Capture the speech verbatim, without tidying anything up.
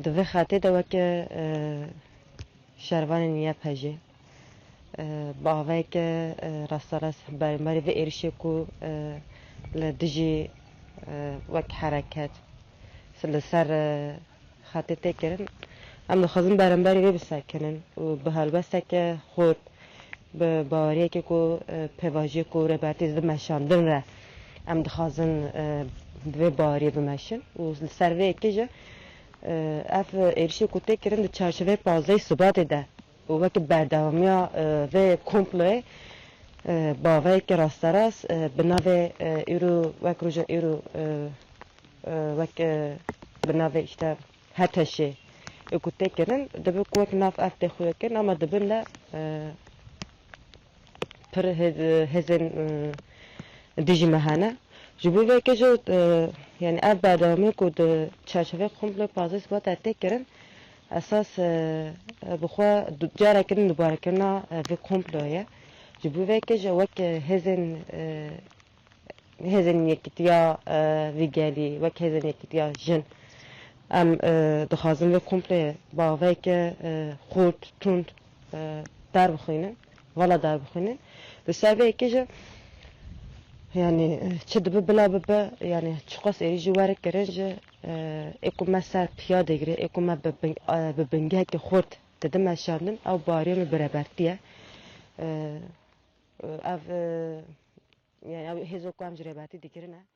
Di vê xetê de weke, e, şervanên Y P G, e, bi avayeke, e, rasterast berî vê êrişê ku, e, li dijî, e, wek hereket li ser, e, xetê tê kirin, em dixwazin beramberî vê bisekinin û bi helwesteke xurt, bi baweriyekê ku, e, pêvajoyê ku rêbertî dide meşandin re em dixwazin, e, bi vê baweriyê bimeşin û li ser vê yekê jî, e, ev êrişê ku tê kirin di çarçoveyê pazdehê Sibatê de û weke berdewamiya, e, vê komployê, e, bi avayeke rasterast, e, bi navê, e, îro, wek roja îro, e, e, wek, e, bi navê işte HTŞê, e, ku tê kirin, dibe ku wek nav ev tê xuya kirin, ama di bin de, e, pir hêz-, hêzên, e, dijî me hene. Ji bo vê yekê jî, e, yani ev berdewamî ku di çarçoveyê komployê pazdeh Sibatê tê kirin, esas, e, e, bi xwe du-, careke din dubarekirina, e, vê komployê ye. Ji bo vê yekê jî wek, e, hêzên, e, hêzên yekîtiya, e, vî gelî, wek hêzên yekîtiya jin, em, e, dixwazin vê komployê bi avayeke, e, xurt, tund, e, derbixwînin, vala derbixwînin. Li ser vê yekê jî, yani, e, çi dibe bila bibe, yani, çiqas êrîş jî were kirin jî, e, ê ku me ser piya digire, ê ku me bi bin-, e, bi bingeheke xurt dide meşandin, ew baweriyê me bi rêbertî ye. E, e, ev, e, yani, ew hêzo ku em ji rêbertî digirin e.